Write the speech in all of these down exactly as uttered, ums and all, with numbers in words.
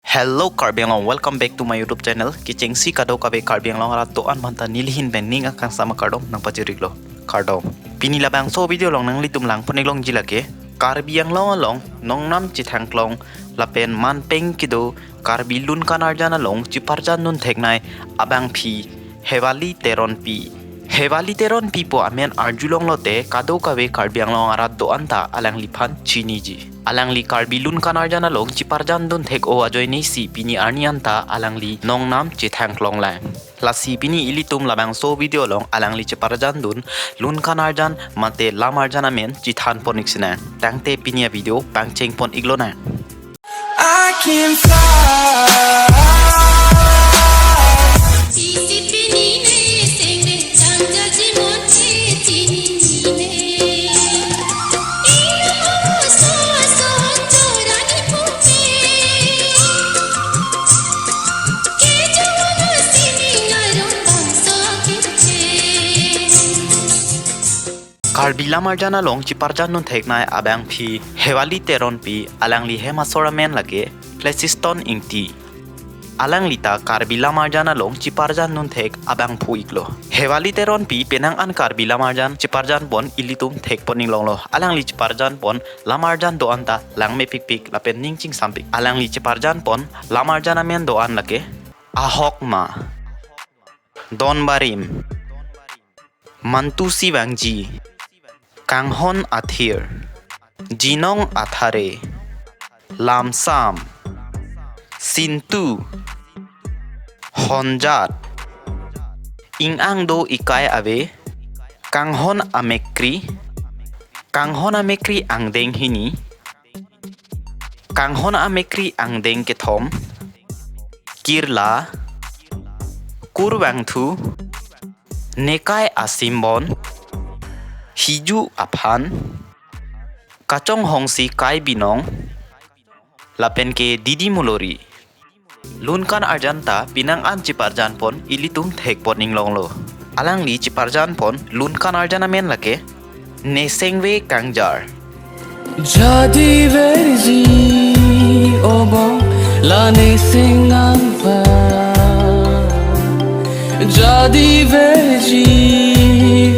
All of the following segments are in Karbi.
Hello Karbi Anglong, welcome back to my YouTube channel. Kechengsi kadokave Karbi Anglong arat do-an aphanta nelihin pen ning akangsam akardom nangpachiriklo. Kardom. Pini labangso video along nanglitum langpon-ik longji lake Karbi Anglong along nongnam chethangklong lapen manpeng kedo Karbi lun kan arjan along cheparjandun theknei abangpi Hewali Teronpi. Hewali Teronpi pu amen arjulonglote kadokave Karbi Anglong arat do-an ta alangliphan chiniji. Alangli Karbi lun kan arjan along cheparjandun thek-o ajoinesi pini arni anta alangli nongnam chethangklonglang. Lasi pini ilitum labangso video along alangli cheparjandun lun kan arjan mate lam arjan amen chethanpon-ik sinang. Tangte pini avideo pangchengpon-ik lonang. I can fly. Karbi lam arjan along cheparjandun theknei abangpi Hewali Teronpi, alangli hem asor amen lake Cleiston Ingti. Alangli ta Karbi lam arjan along cheparjandun thek abangphu iklo. Hewali Teronpi penang an Karbi lam arjan cheparjanpon ilitum thekpon-ik longlo. Alangli cheparjanpon lam arjan do-an ta langmepikpik lapen ning chingsampik. Alangli cheparjanpon lam arjan amen do-an lake Ahokma, Donbarim, Mantusi Vangji, Kanghon Athir, Jinong Athare, Lamsam, Sintu, Honjat, Ing-ang do ikai ave, Kanghon Amekri, Kanghon Amekri angdeng hini, Kanghon Amekri angdeng kethom, Kirla, Kurvangthu, Nekai Asimbon, Hiju Aphan, Kachonghongsi Kai Binong, lapen ke Didi Mulori. Lun kan arjan ta penang an cheparjanpon ilitum thekpon-ik longlo. Alangli cheparjanpon lun kan arjan amen lake Nesengve Kangjar. Jadi verji obong la neseng nangpa. Jadi verji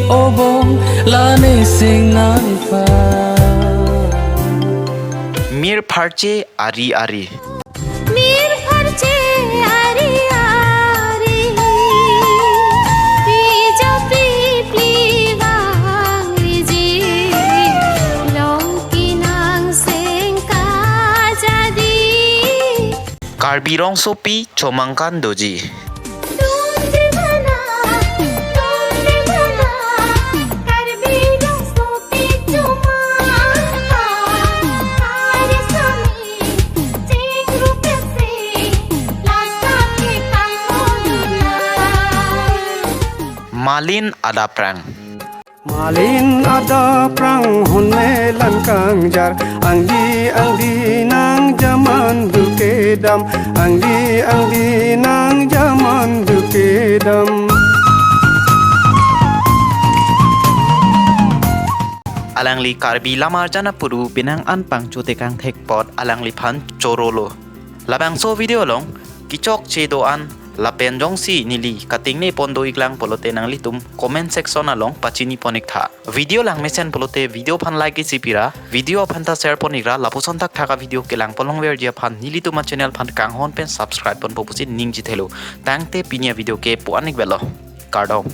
obong la neseng nangpa. Mir pharche ari ari. Mir pharche ari ari, pija pipli vangriji, long kinang sengka jadi. Karbi rongsopi chomangkan doji. Malin adaprang. Malin adaprang honme lang kangjar, angdi angdi nang jaman dukedam, angdi angdi nang jaman dukedam. Alangli Karbi lam arjan apuru penang an pangchotekang thekpot alangliphan chorolo. Labangso video along kechokche do-an lapen jongsi neli katingnepon do-iklang pulote nanglitum comment section along pachinipon-iktha. Video langmesen pulote video aphan like isi pira, video aphanta share pon-ikra, lapuson thakthak avideo kelangpon longverji aphan nelitum achannel aphan kanghon pen subscribe ponpo pusi ningjethelo. Tangte pini avideo ke pu-an-ik velo. Kardom.